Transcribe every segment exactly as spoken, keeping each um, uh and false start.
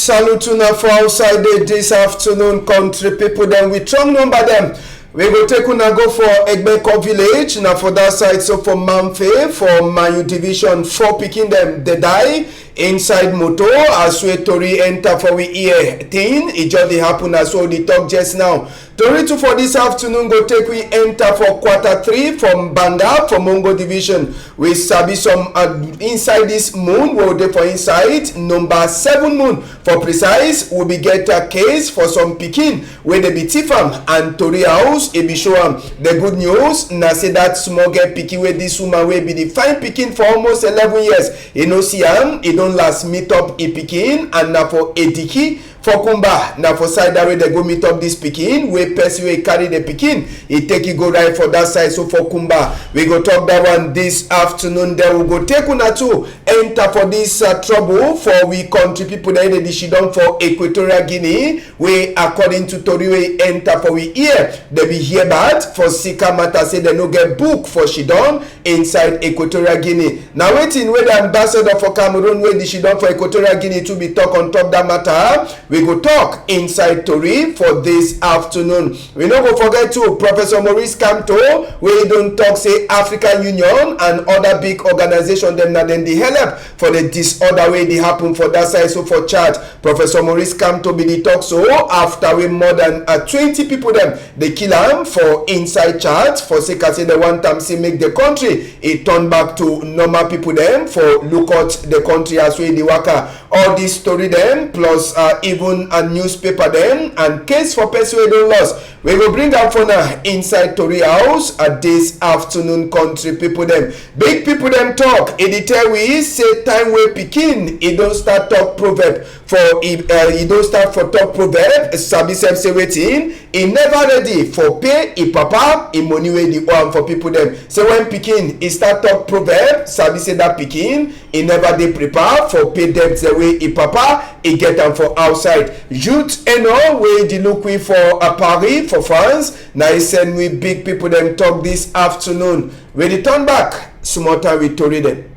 Salute una for outside dey this afternoon, country people dem. We strong number dem. We go take una go for Egbeko village, na for that side. So for Mamfe, for Mayu division, four pikin dem dey die inside motor. As we tori enter for we ear, thing e just dey happen as we dey talk just now. Tori too for this afternoon go take we enter for quarter three for Mbanga for Mongo division. We sabi some, uh, inside this moon wey dey for inside number seven moon for precise. We be get a case for some pikin wey dey be thief am and tori house e be show am. The good news na say that small girl pikin wey this woman wey be the fine pikin for almost eleven years, e no see am, e don last meet up e pikin, and na for Ediki for Kumba, na for side that wey dem go meet up this pikin, wey person wey carry the pikin, e take e go ride for that side. So for Kumba, we go talk that one this afternoon. Then we go take una too enter for this, uh, trouble for we country people dem wey dey sidon for Equatorial Guinea, wey according to tori wey enter for we ear, dem be hear bad for sika matter say dem no get book for sidon inside Equatorial Guinea. Na wetin wey the ambassador for Cameroon wey dey sidon for Equatorial Guinea too be talk on top that matter. We go talk inside tori for this afternoon. We no go forget too Professor Maurice Kamto, wey don talk say African Union and other big organization dem na dem dey help for the disorder wey dey happen for that side. So for Chad, Professor Maurice Kamto be dey talk so after wey more than, uh, twenty people dem dey kill am for inside Chad for sake say dem want am say make the country e turn back to normal people dem for look out the country as wey e dey waka. All this story dem plus, uh, even a newspaper dem and case for person wey don lost, we go bring am for na inside tori house at this afternoon, country people dem. Big people dem talk, e dey tell we say time wey pikin e don start talk proverb for e, uh, e don start for talk proverb, sabi sef say wetin, e never ready for pay e papa e money wey dey owe am for people dem. Say when pikin e start talk proverb, sabi say that pikin e never dey prepare for pay debt wey e papa e get am for outside. Youth Eno wey dey look we for, uh, Paris for France, na e send we big people dem talk this afternoon. We dey turn back small time with tori dem.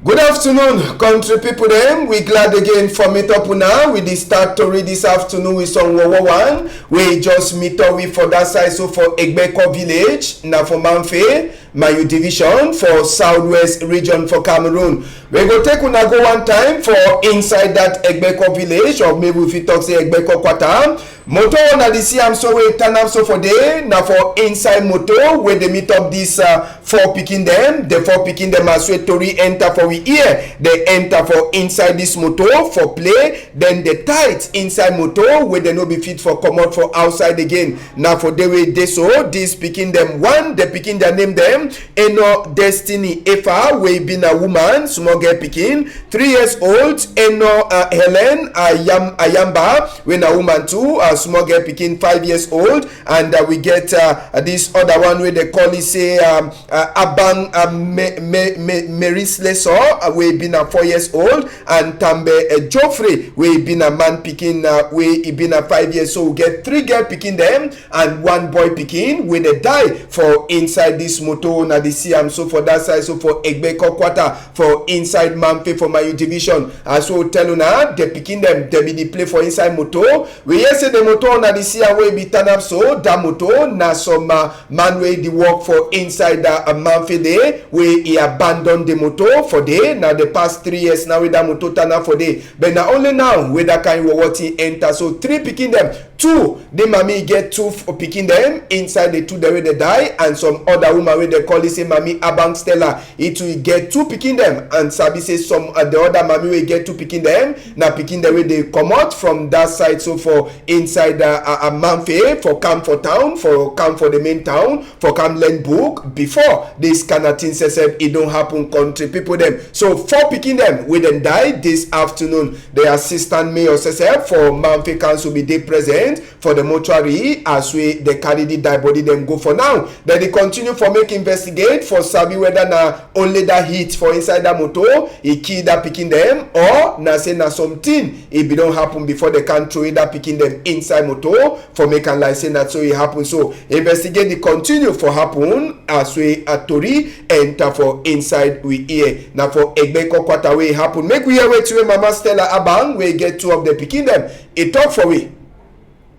Good afternoon, country people dem. We glad again for meet up una. We dey start tori this afternoon with some wowo one. We just meet up we for that side, so for Egbeko village, na for Mamfe, Mayu division, for southwest region for Cameroon. We go take una go one time for inside that Egbeko village, or maybe we fit talk say Egbeko quarter. Motor na dey see am so wey turn up so for dey, na for inside motor wey dey meet up this, uh, four pikin dem. The four pikin dem as wey tori enter for we ear, dem enter for inside this motor for play, then dem tight inside motor wey dem no be fit for comot for outside again. Na for dey wey dey so, this pikin dem, one, the pikin their name dem, Eno Destiny Efa, wey be na woman, small girl pikin, three years old, Eno, uh, Helen Ayam-, Ayamba, wey na woman too, uh, small girl pikin, five years old, and, uh, we get, uh, this other one wey dem call e say, um, uh, Abang, uh, Me-, Me-, Me-, Maris Lesor, uh, wey be na four years old, and Tambe, uh, Geoffrey, wey be na man pikin, uh, wey e be na five years. So we get three girl pikin dem and one boy pikin wey dem die for inside this motor. Na dey see am so for that side, so for Egbeko quarter for inside Mamfe for Mayu division. As we tell una, the pikin dem, dem be dey play for inside motor. We hear say the motor na dey see am wey be turn up so, that motor na some, uh, man wey dey work for inside that, uh, Mamfe dey, wey e abandon the motor for dey. Na the past three years now wey that motor turn up for dey. But na only now wey that kind wowo thing enter. So three pikin dem, two, the mami get two f-, pikin dem inside the two dem wey dem die, and some other woman wey dem call e say Mami Abang Stella, e too e get two pikin dem, and sabi say some, uh, the other mami wey get two pikin dem, na pikin dem wey dey comot from that side, so for inside, uh, uh, uh, Mamfe, for come for town, for come for the main town, for come learn book before this kind of thing sef, sef, e don happen, country people dem. So four pikin dem wey dem die this afternoon. The assistant mayor sef, sef, for Mamfe Council be dey present. for the mortuary as wey dem carry the die body dem go. For now, dem dey continue for make investigate for sabi whether na only that heat for inside that motor e kill that pikin dem, or na say na something e be don happen before dem can throw that pikin dem inside motor for make am like say na so e happen. So investigate dey continue for happen as wey a tori enter for inside we ear. Na for Egbe Kokwata wey e happen. Make we hear wetin wey Mama Stella Abang wey get two of the pikin dem e talk for we.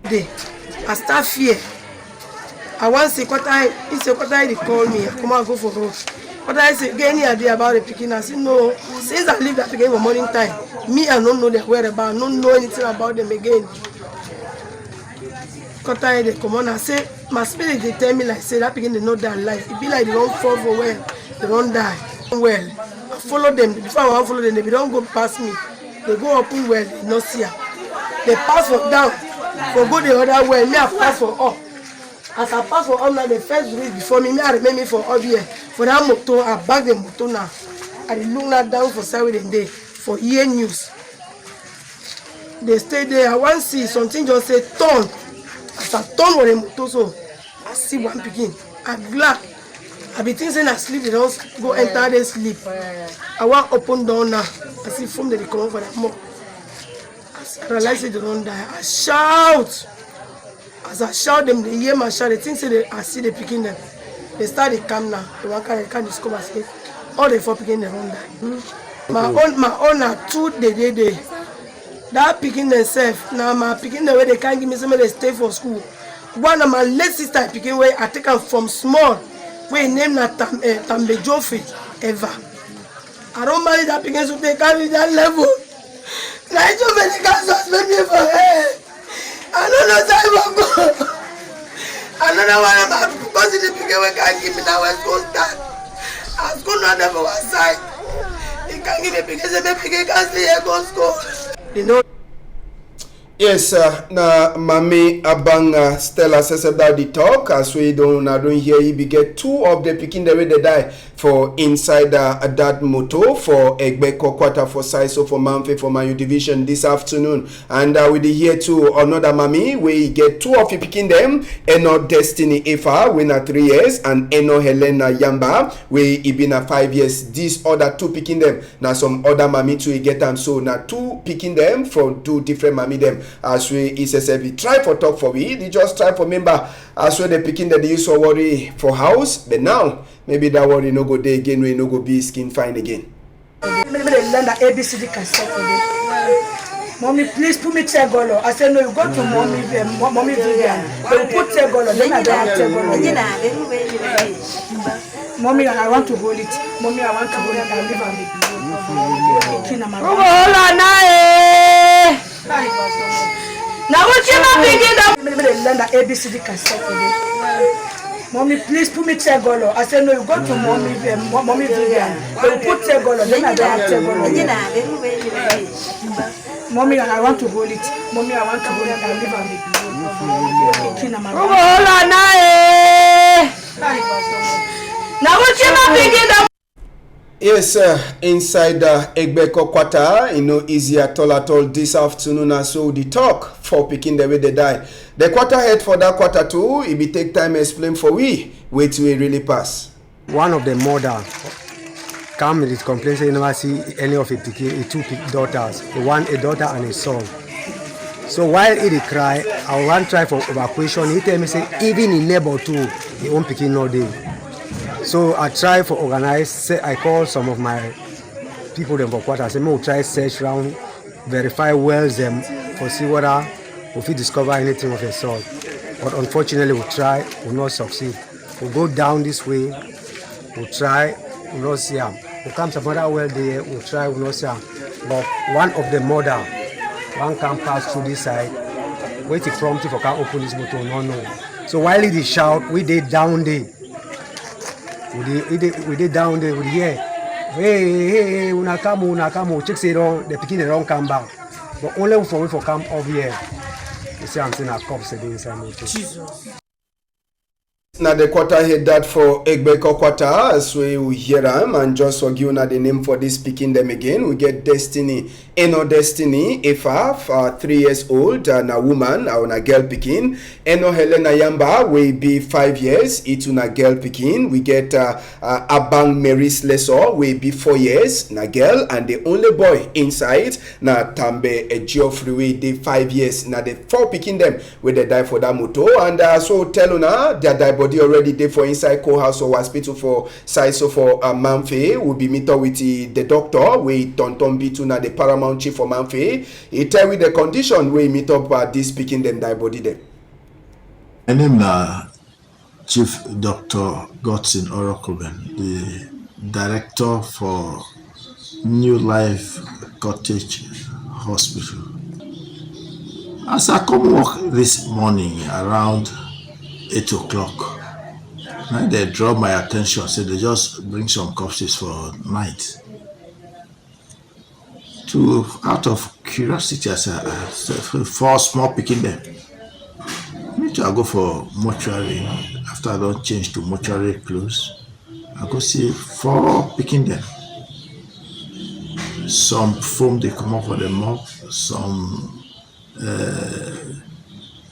Dey, I start fear. I wan say, Kwata, he say, Kwata, dey call me. I come out go for road. Kwata, he say, get any idea about the pikin? I say, no. Since I leave that pikin for morning time, me, I no know their whereabouts. I no know anything about them again. Kwata, dey come on. I say, my spirit dey tell me like say that pikin dey no die alive. E be like dem don fall for well, dem don die. Well, I follow them. Before I wan follow them, dem be don go pass me. Dem go open well, dem no see am. Dem pass for down, for go the other well. Me, I pass for up. As I pass for up now, dem first reach before me. Me, I remain me for up here. For that motor, I back the motor now. I dey look now down for side wey dem dey for hear news. Dem stay there. I wan see something just say turn. As I turn for the motor so, I see one pikin. I glad. I be think say na sleep dem don go enter the sleep. I wan open door now. I see foam dem dey comot for that mouth. As I realize say dem don die, I shout. As I shout, dem dey hear my shout. Dem think say dem, I see the pikin dem. Dem start dey come now. Dem wan carry, come discover say all the four pikin dem don die. My own, my own na two dey dey there. That pikin dem sef, na my pikin dem wey dem come give me say make dem stay for school. One na my late sister pikin wey I take am from small, wey e name na Tam-, eh, Tambe Jofe Eva. I don marry that pikin so dem carry that level. Na Jofe dem come suspend me for here. I no know side for go. I no know why my cousin the pikin wey come give me na wey school start. I school no dey for one side. He come give me pikin say make pikin come stay here go school. You know. Yes, uh, na Mami Abang, uh, Stella Sesebda dey talk. As we don, una don hear, e be get two of the pikin dem wey dey die for inside, uh, that motor for Egbe Kokwata for Saiso for Mamfe for Mayo Division this afternoon. And, uh, we dey hear too another mami wey e get two of e pikin dem, Eno Destiny Efa wey na three years and Eno Helena Yamba wey e be na five years. These other two pikin dem na some other mami too e get am. So na two pikin dem from two different mami dem. As we E S S F try for talk for we, dey just try for member as wey the pikin dem dey use for worry for house, but now maybe that worry no go dey again, wey no go be skin fine again. Maybe they learn that A B C D cassette today. Mommy, please put me chair golo. I said, no, you go to mommy, eh, mo-, mommy Vivian. They will put chair golo. Then I don't have chair golo. Mommy, I want to hold it. Mommy, I want to hold it. I leave am. Pikin na my— Who go hold am now, eh? Na wetin my pikin don— Maybe they learn that A B C D cassette today. Mommy, please put me chair golo. I said, no, you go to mommy, eh, mo-, mommy Vivian. They will put chair golo. Then I don't have chair golo. Mommy, I want to hold it. Mommy, I want to hold it. I leave am. Pikin na my— Who go hold am now, eh? Na wetin my pikin don— Yes, uh, inside, uh, Egbe Kokwata, e no easy at all, at all this afternoon. As so the talk for pikin dem wey dey die. The quarter head for that quarter too, e be take time explain for we wetin wey really pass. One of the mother come with complaint say e never see any of e pikin, e two pick daughters, e one, a daughter and a son. So while e dey cry, I wan try for evacuation. E tell me say even e neighbor too, e own pikin no dey. So I try for organize, say I call some of my people dem for quarter, say make we try search round, verify wells dem for see whether we fit discover anything of a sort. But unfortunately, we try, we no succeed. We go down this way, we try, we no see am. We come some other well there, we try, we no see am. But one of the mother, one come pass through this side, wetin prompt him for come open this motor, we no know. So while he dey shout, we dey down there. We dey, we dey, we dey down there, we dey hear, hey, hey, hey, una come o, una come o. Check say don, the pikin dem don come back. But only for we for come up here, you see am say na corpse dey inside motor. Jesus. Na the quarter head that for Egbeko quarter, as we you hear am, and just for give una the name for this pikin dem again, we get Destiny. Eno Destiny, Efa, uh, three years old, uh, na woman, uh, na girl pikin. Eno Helena Yamba, wey be five years, it na girl pikin. We get, uh, uh, Abang Mary's Leso, wey be four years, na girl, and the only boy inside na Tambe, uh, Geoffrey, wey dey five years. Na the four pikin dem wey dey die for that motor. And, uh, so tell una, their die body already dey for inside cold house or hospital for side so for, uh, Mamfe. We be meet up with the, the doctor, wey Tonton Bitu na the paramount chief for Mamfe. He tell we the condition wey meet up, uh, this pikin dem die body dem. My name na Chief Doctor Godson Orokoben, the director for New Life Cottage Hospital. As I come work this morning around eight o'clock, na dey draw my attention say dey just bring some corpses for night. To, out of curiosity, as I, I say, four small pikin dem. Me too, I go for mortuary. After I don change to mortuary clothes, I go see four pikin dem. Some foam dey comot for the mouth, some, uh,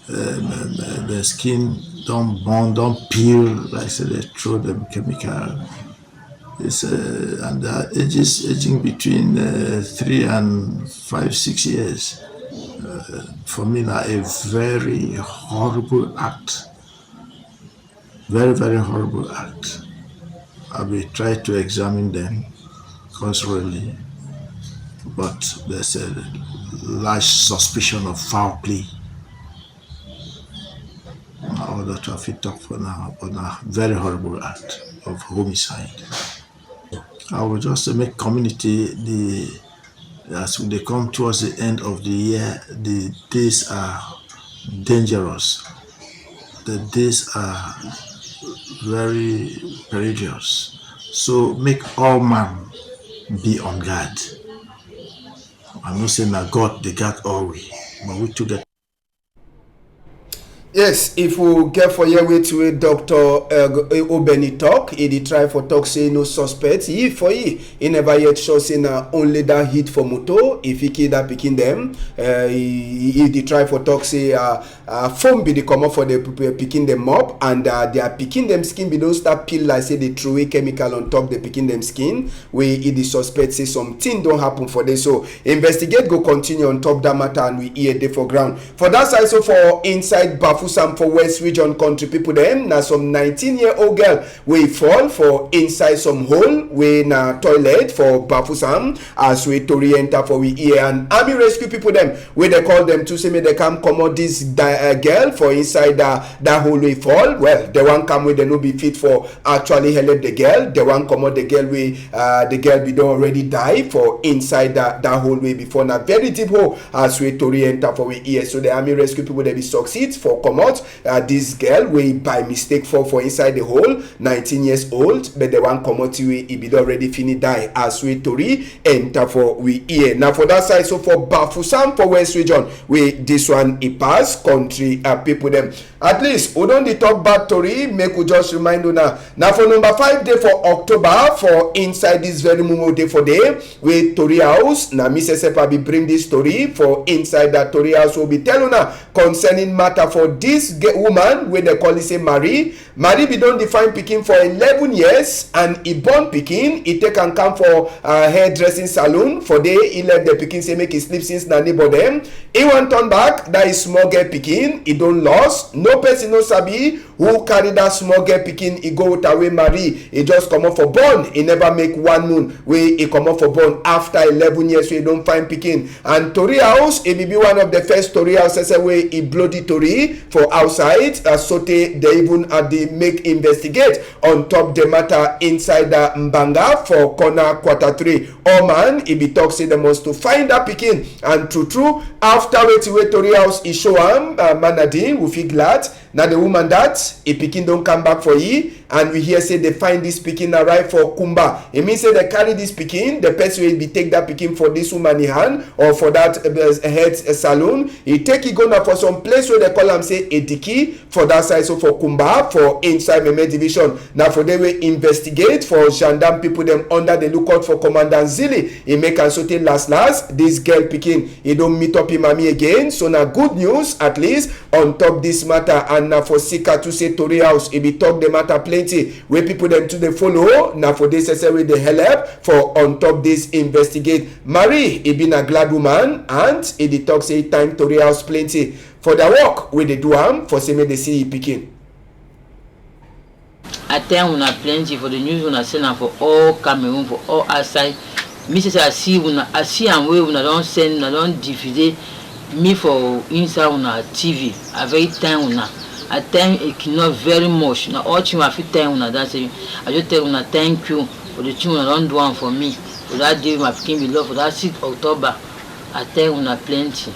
uh, the skin don burn, don peel, like say dey throw dem chemical. It's, uh, and their ages aging between, uh, three and five, six years. Uh, for me, na a very horrible act. Very, very horrible act. I be try to examine them culturally, but there's a large suspicion of foul play. Na all that I fit talk for now, but na very horrible act of homicide. I will just make community, the, as we dey come towards the end of the year, the days are dangerous. The days are very perilous. So make all man be on guard. I know say na God dey guard all we, but we too get Yes, if we get for hear wetin wey Doctor, uh, Obeni talk, he dey try for talk say no suspect. He for he, he never yet sure say na only that hit for motor, if he kill that pikin dem. Uh, he, he dey try for talk say, uh, uh, foam be dey comot for the p-, p-, pikin dem mop, and, uh, their pikin dem skin be don start peel like say dey throway chemical on top the pikin dem skin, wey he dey suspect say something don happen for there. So investigate go continue on top that matter, and we ear dey for ground. For that side, so for inside Bafoussam for West Region, country people dem, na some nineteen-year-old girl wey fall for inside some hole wey na toilet for Bafoussam, as we tori enter for we ear, and army rescue people dem wey dey call dem too say make dey come comot this di-, uh, girl for inside that, that hole wey fall. Well, dey wan come wey dey no be fit for actually help the girl. Dey wan comot the girl wey, uh, the girl be don already die for inside that, that hole wey before na very deep hole, as we tori enter for we ear. So the army rescue people dey be succeed for comot, uh, this girl wey by mistake fall for inside the hole, nineteen years old, but dey wan comot wey e be don already finish die, as we tori enter for we ear. Na for that side, so for Bafoussam for West Region, wey this one e pass, country, uh, people dem. At least, we don dey talk bad tori, make we just remind una. Na for number five day for October, for inside this very mumu day for day, wey Tori House, na me Sesepa be bring this tori for inside that Tori House, wey be tell una concerning matter for this ge-, woman wey dey call it say Marie. Marie be don dey find pikin for eleven years, and e born pikin, e take am come for, uh, hairdressing salon. For there, e left the pikin say make e sleep since na neighbor dem. E wan turn back, that is small girl pikin, e don lost. No person no sabi who carry that small girl pikin, e go with her wey Marie. E just comot for born, e never make one moon wey e comot for born. After eleven years wey e don find pikin, and Tori House, e be be one of the first Tori House sese wey e blow the tori for outside, uh, sotey dey even at the make investigate on top the matter inside the Mbanga for corner quarter three. All man, e be talk say dem must to find that pikin, and true true, after wetin wey Tori House e show am, uh, Manadi, we fit glad, Na the woman that, e pikin don come back for yi, and we hear say they find this pikin arrive for Kumba. E mean say they carry this pikin, the person wey be take that pikin for this woman in hand or for that uh, head uh, salon. E take e go na for some place wey they call am say Ediki for that side, so for Kumba, for inside Meme Division. Na for they wey investigate for gendarme people dem under the lookout for Commandant Zili. E make am so tey last last, this girl pikin, e don meet up im mami again. So na good news, at least on top this matter. And na for Sika to say Tori House, e be talk the matter plenty. Wey people dem too dey follow, na for dey sese wey dey help for on top this investigate. Marie, e be na glad woman, and e dey talk say time Tori House plenty for their work wey dey do am for say make dey see e pikin. I thank una plenty for the news una send am for all Cameroon, for all outside. Me say say I see una, I see am wey una don send, una don diffuse me for inside una T V. I very thank una. I thank Equinox very much. Na all thing I fit thank una that say I just tell una thank you for the thing una don do am for me. For that day my pikin be lost for that six October, I thank una plenty.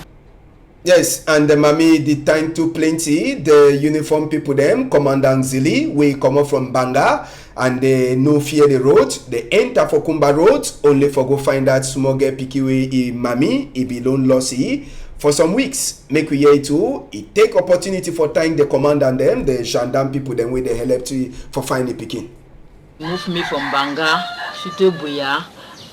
Yes, and the mami dey thank too plenty the uniform people dem, Commandant Zili, wey comot from Banga, and they no fear the road. They enter for Kumba Road, only for go find that small girl pikin wey e mami e be lone loss e for some weeks. Make we hear it too. E take opportunity for thank the commandant dem, the gendarme people dem wey dey help to for find the pikin. Move me from Banga, Sute Buya,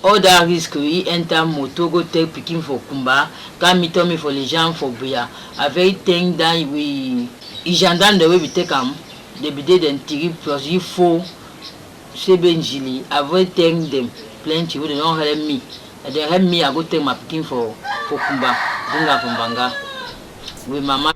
all that risk we enter motor go take pikin for Kumba, come me turn me for Lejan for Buya. I very thank that we e gendarme dem wey be take am, dey be dey dem three plus yi four sebe njili. I very thank dem plenty wey dem don help me. And dem help me, I go take my pikin for for Kumba, bring am from Banga with mama.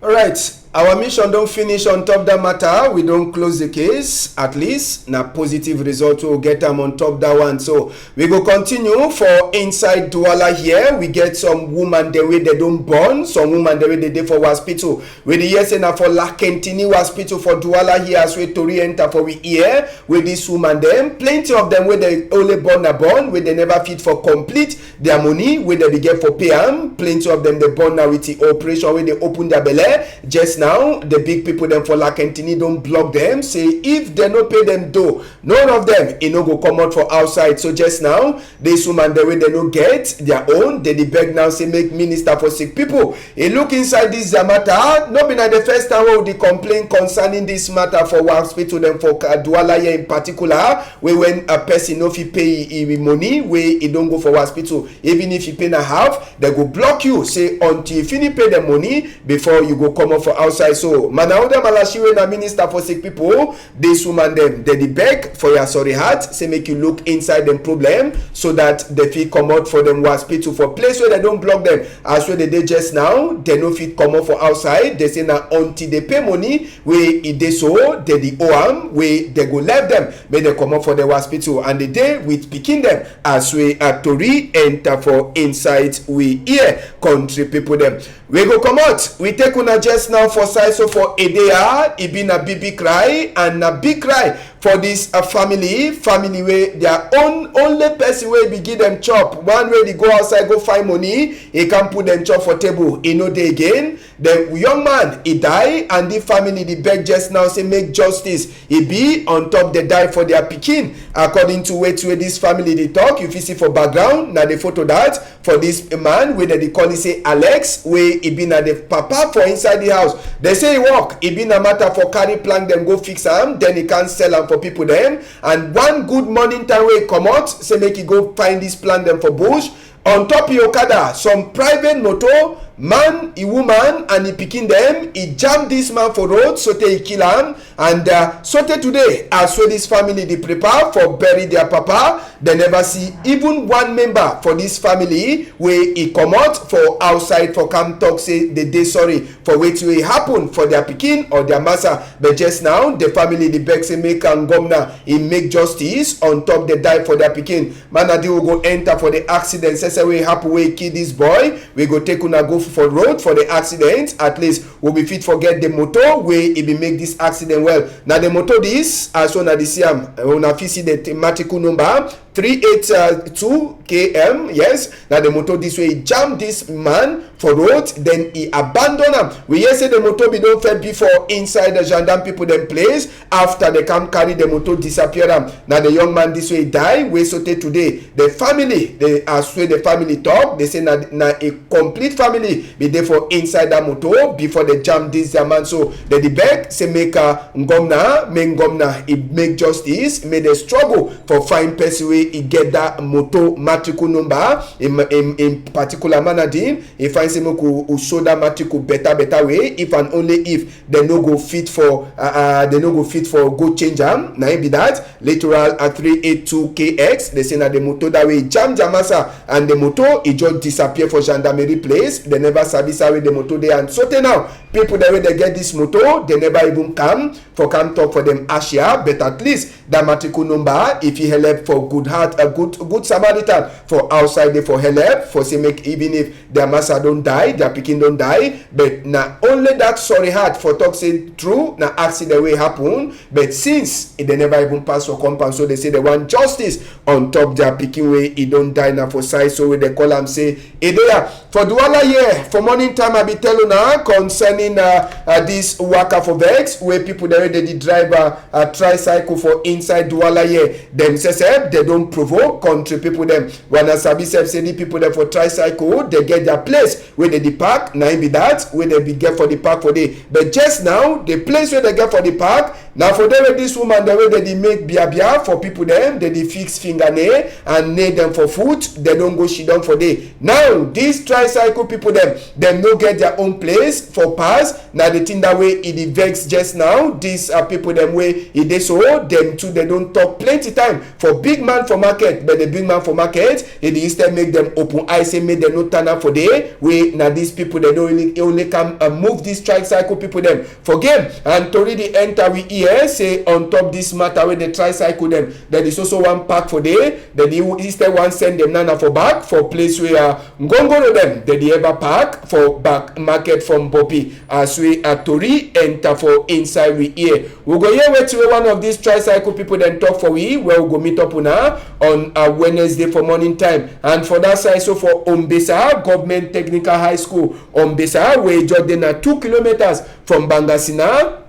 Alright, our mission don finish on top that matter. We don close the case. At least na positive result we get am on top that one. So we go continue for inside Douala here. We get some woman dem wey dey don born, some woman dem wey dey dey for hospital. We dey hear say na for Lakentini hospital for Douala here as wey tori enter for we ear. Wey this woman dem, plenty of dem wey dey only born na born, wey dey never fit for complete their money wey dem be get for pay am. Plenty of dem dey born na with the operation wey dey open their belle. Just now, the big people dem for Lakentini don block dem, say if dem no pay dem doh, none of dem e no go comot for outside. So just now, this woman dem wey dem no get their own, dey dey beg now say make minister for sick people e look inside this their matter. No be na the first time wey we dey complain concerning this matter for our hospital dem for Ka- Douala here in particular, wey when a person no fit pay e e money wey e don go for hospital, even if you pay na half, dem go block you say until you finish pay the money before you go comot for outside. So Manauda Malashi wey na minister for sick people, this woman dem, dem dey beg for your sorry heart, say make you look inside dem problem so that dem fit comot for dem hospital for place wey dem don block dem. As wey dem dey just now, dem no fit comot for outside. Dem say na until dem pay money wey e dey so dem dey owe am, wey dem go left dem make dem comot for dem hospital and dey dey with pikin dem. As wey a tori enter for inside we ear, country people dem. We go comot, we take una just now for side so for Edea, e be na big big cry and na big cry for this uh, family, family wey their own only person wey be give dem chop, one wey dey go outside go find money, e come put dem chop for table, e no dey again. The young man e die and the family dey beg just now say make justice e be on top the die for their pikin. According to wetin wey this family dey talk, you fit see for background na the photo that for this man wey dem dey call e say Alex, wey e be na the papa for inside the house. Dem say e work, e be na matter for carry plank dem go fix am, then e come sell am for people dem. And one good morning time wey e comot, say make e go find this plank dem for bush. On top e okada, some private motor, man, e woman and e pikin dem, e jam this man for road sotey e kill am. And uh, sotey today, as wey this family dey prepare for bury their papa, dem never see even one member for this family wey e comot for outside for come talk say dem dey sorry for wetin wey happen for their pikin or their massa. But just now, the family dey beg say make Ngomna e make justice on top the die for their pikin. Man, na dey we go enter for the accident sese wey happen wey kill this boy. We go take una go for road for the accident. At least we be fit forget the motor wey e be make this accident. Well, na the motor this, as una dey see am, una fit see the thematical number three eight two K M, yes, na the motor this wey jam this man for road, then e abandon am. We hear say the motor be don first be for inside the gendarme people dem place. After they come carry the motor disappear am. Na the young man this wey die, wey sotey today the family, they as wey the family talk, they say na na a complete family be dey for inside that motor before they jam this their man. So they dey beg say make uh, ngomna, make ngomna e make justice, make the struggle for find person wey e get that motor matrical number in, in, in particular manadin. E find say make we, we show that matrical better better way, if and only if dem no go fit for uh, uh, dem no go fit for go change am. Na im be that Littoral at three eight two K X. They say na the motor that wey jam jamasa and the motor e just disappear for gendarmerie place. They never sabi side wey the motor dey, and sotey now people dem wey dey get this motor, they never even come for come talk for them ashia. But at least that matrical number, if e help for good heart, a good good Samaritan for outside dey for help for say make even if their massa don die, their pikin don die, but na only that sorry heart for talk say true na accident wey happen. But since e dey never even pass for compound, so they say they want justice on top their pikin wey e don die na for side so wey they call am say e dey ya for Douala here. For morning time I be tell una concerning uh, uh, this waka for vex wey people dey wey dey dey drive uh, uh, tricycle for inside Douala here. Dem sef sef dem don provoke country people dem. Una sabi sef say the people dem for tricycle dey get their place wey dey dey park, na im be that wey dey be get for the park for dey. But just now the place wey dey get for the park na for there wey this woman dem wey dey dey make bia bia for people dem, dey dey fix fingernail and nail dem for foot, dey don go sidon for dey. Now this tricycle people dem, dem no get their own place for pass. Na the thing that wey e dey vex just now. These are people dem wey e dey so, dem too dem don talk plenty time for big man for market, but the big man for market e dey instead make dem open eye say make dem no tan am for dey wey na these people dem don only only come uh, move these tricycle people dem for game. And tori dey enter we ear say on top this matter wey the tricycle dem, dem dey so so one park for dey, dem dey instead wan send dem nana for back for place wey uh, ngongoro dem dem dey ever park for back market for Mbopi. As we uh, tori enter for inside we ear, we go hear wetin wey one of these tricycle people dem talk for we, where we go meet up una on uh, Wednesday for morning time. And for that side so for Ombesa Government Technical High School, Ombesa wey just dey na two kilometers from Bangasina,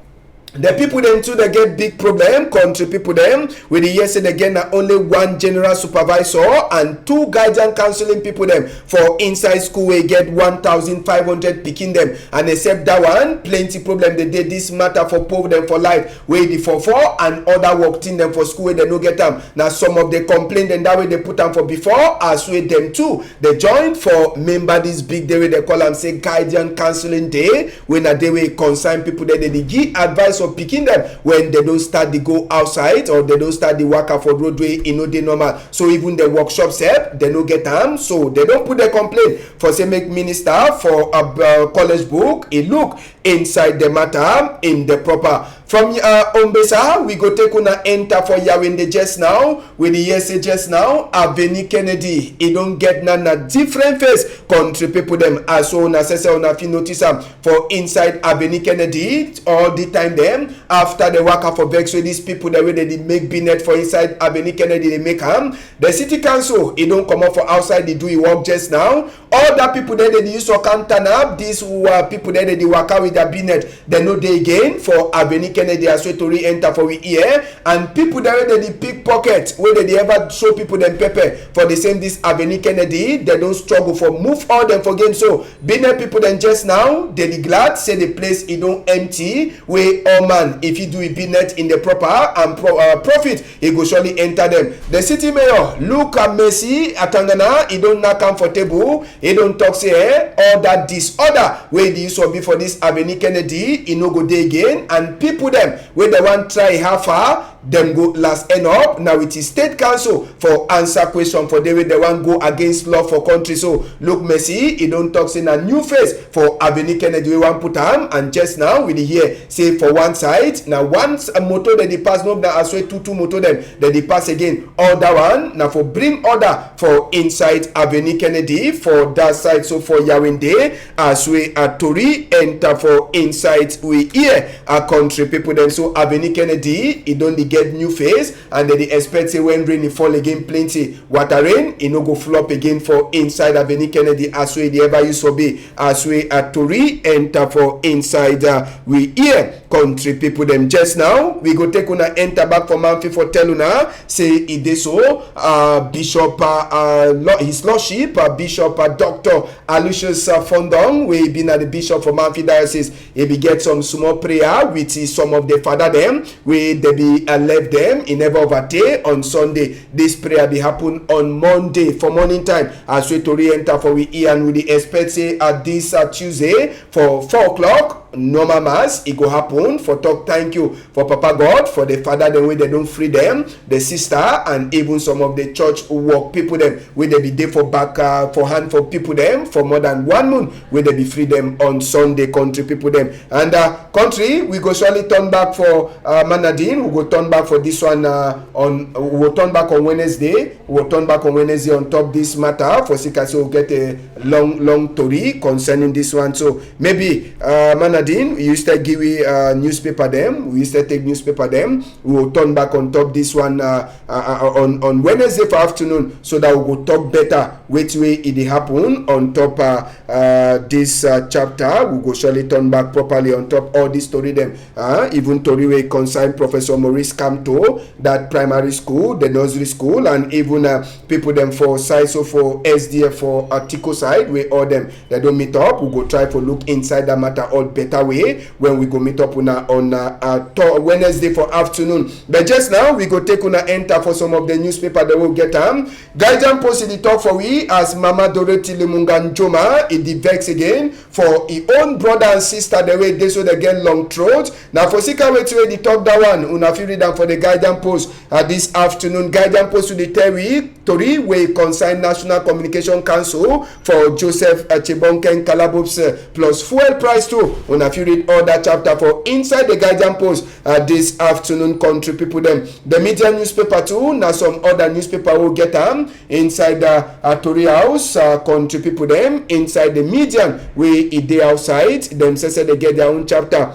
the people dem too dey get big problem. Country people dem, we dey hear say dey get na only one general supervisor and two guardian counseling people dem for inside school wey get one thousand five hundred pikin dem. And except that one, plenty problem dey dey this matter for poor dem for life wey dey for for and other work thing dem for school wey dem no get am. Na some of the complaint dem that wey dey put am for before, as wey dem too dey join for member this big day wey dey call am say guardian counseling day, wey na dey wey concern people dem dey dey give advice for pikin dem when dem don start dey go outside or dem don start dey waka for road wey e no dey normal. So even the workshop sef dem no get am, so dem don put the complaint for say make minister for uh, uh, college book e look inside the matter in the proper. From uh, Ombesa we go take una enter for Yawende just now. We dey hear say just now Avenue Kennedy e don get na na different face. Country people dem, as so una say say una fit notice am for inside Avenue Kennedy all the time dem. After the waka for vex wey these people dem wey dey dey make binet for inside Avenue Kennedy dey make am, the city council e don comot for outside dey do e work just now. All that people dem dey dey use for counter na these uh, people dem dey dey waka with their binet, dem no dey again for Avenue Kennedy as wey tori enter for we ear. And people dem wey dey dey pick pocket wey dey dey ever show people dem pepper for the same this Avenue Kennedy, dem don struggle for move all dem for game. So binet people dem just now dey dey glad say the place e don empty, wey all man if e do e binet in the proper and pro, uh, profit e go surely enter dem. The city mayor Luka Messi Atangana e don knack am for table. E don talk say eh, all that disorder wey dey use for be for this Avenue Kennedy e no go dey again, and people dem wey dey wan try how far dem go last end up na with the state council for answer question for dey wey dem wan go against law for country. So look Messi e don talk say na new face for Avenue Kennedy wey wan put am, and just now we dey hear say for one side na one s- motor dem dey pass, no be na as wey two two motor dem dem dey pass again. All that one na for bring order for inside Avenue Kennedy for that side so for Yawende, as wey a tori enter for for inside we here, our country people dem. So Avenue Kennedy, e don dey get new face, and dem dey expect say when rain e fall again plenty, water rain, e no go flop again for inside Avenue Kennedy as wey e dey ever use for be, as wey a tori enter for inside, uh, we here, country people dem. Just now, we go take una enter back for Mamfe for tell una say e dey so, uh, Bishop, uh, uh, Lo-, His Lordship, uh, Bishop, uh, Doctor Aloysius, uh, Fondong, wey be na the bishop for Mamfe Diocese, e be get some small prayer with, eh, some of the father dem wey dey be, uh, left dem. E never overtey on Sunday. This prayer be happen on Monday for morning time. As wey tori enter for we ear, and we dey expect say at this, uh, Tuesday for four o'clock, normal mass e go happen for talk thank you for Papa God for the father dem wey dem don free dem, the sister, and even some of the church work people dem wey dem be dey for back, uh, for hand for people dem for more than one month wey dem be free dem on Sunday, country people dem. And, uh, country, we go surely turn back for, uh, Manadin. We go turn back for this one, uh, on, we go turn back on Wednesday. We go turn back on Wednesday on top this matter for sake say we get a long, long tori concerning this one. So maybe, uh, Manadin, you still give we, uh, newspaper dem. We still take newspaper dem. We will turn back on top this one, uh, uh, uh, on, on Wednesday for afternoon, so that we go talk better wetin wey e dey happen on top, uh, uh, this, uh, chapter. We go surely turn back properly on top all this story dem. Uh, even tori wey concern Professor Maurice Kamto, that primary school, the nursery school, and even, uh, people dem for side so for S D F for Atiko side, wey all dem dem don meet up. We go try for look inside that matter all better way when we go meet up una on, uh, uh, Thur-, Wednesday for afternoon. But just now, we go take una enter for some of the newspaper dem wey we get am. Guardian Post e dey talk for we as Mama Dorothy Limunga Njoma e dey vex again for e own brother and sister dem wey dey so dem get long throat. Na for sika wetin wey dey talk that one, una fit read am for the Guardian Post, uh, this afternoon. Guardian Post dey tell we tori wey concern National Communication Council for Joseph, uh, Chebonkeng Kalabobs, uh, plus fuel price too. Una fit read all that chapter for inside the Guardian Post, uh, this afternoon, country people dem. The Media newspaper too, na some other newspaper wey get am inside the, uh, tori house, uh, country people dem. Inside the Media wey e dey outside, dem say say dem get their own chapter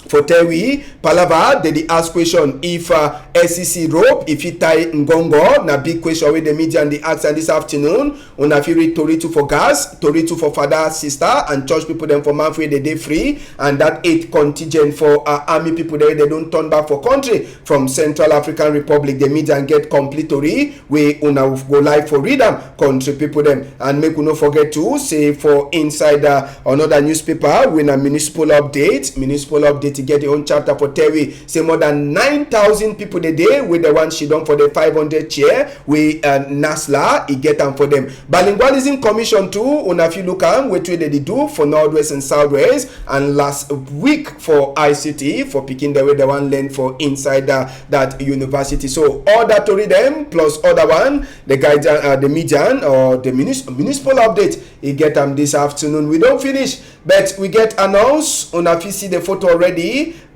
for tell we palava. Dem dey ask question if, uh, S E C rope e fit tie ngongo. Na big question wey the Media dey ask am this afternoon. Una fit read tori too for gas, tori too for father, sister, and church people dem for Mamfe wey dem dey free, and that eight contingent for, uh, army people dem wey dem don turn back for country from Central African Republic. The Media get complete tori wey una go like for read am, country people dem. And make we no forget too say for inside, uh, another newspaper wey na Municipal Update, Municipal Update e get e own chapter for tell we say more than nine thousand people dey dey wey dem wan sidon for the five hundred chair wey, uh, NASLA e get am for dem. Bilingualism Commission too, una fit look am wetin wey dem dey do for Northwest and Southwest, and last week for I C T for pikin dem wey dem wan learn for inside, uh, that university. So all that tori dem plus other one, the Guardian, uh, the Media or the munis-, Municipal Update, e get am this afternoon. We don finish, but we get announce. Una fit see the photo already.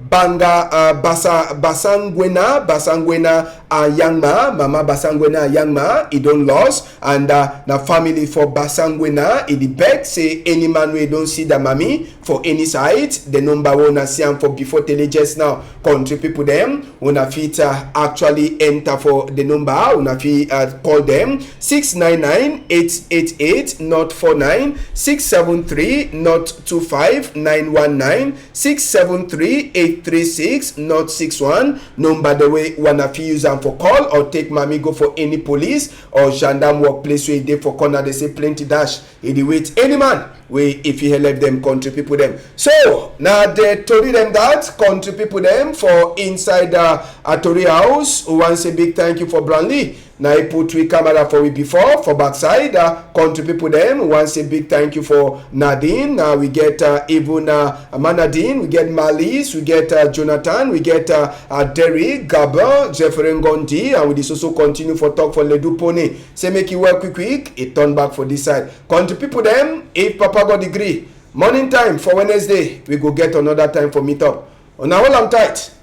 Banga, uh, Basa-, Basangwena, Basangwena Ayangma, Mama Basangwena Ayangma, e don lost, and, uh, na family for Basangwena e dey beg say any man wey don see the mami for any side, the number wey una see am for before tele just now, country people dem, una fit, uh, actually enter for the number. Una fit, uh, call dem six nine nine, eight eight eight, nought four nine, six seven three, nought two five, nine one nine, six seven three, eight three six, nought six one. Number the way una fit use am for call or take mami go for any police or gendarme workplace wey e dey for corner. Dem say plenty dash e dey wait any man wey e fit helep dem, country people dem. So na the tori dem that, country people dem, for inside, uh, a tori house. We wan say big thank you for Brownlee. Na e put we camera for we before for backside. Uh, country people dem, we wan say big thank you for Nadine. Uh, we get, uh, even, uh, Mama Nadine, we get Malis, we get, uh, Jonathan, we get, uh, uh, Derry, Gabon, Jeffrey Ngondi, and we dey so so continue for talk for Ledu Pone. Say make e well quick quick, e turn back for this side. Country people dem, if Papa God gree, morning time for Wednesday, we go get another time for meet up. Una hold am tight.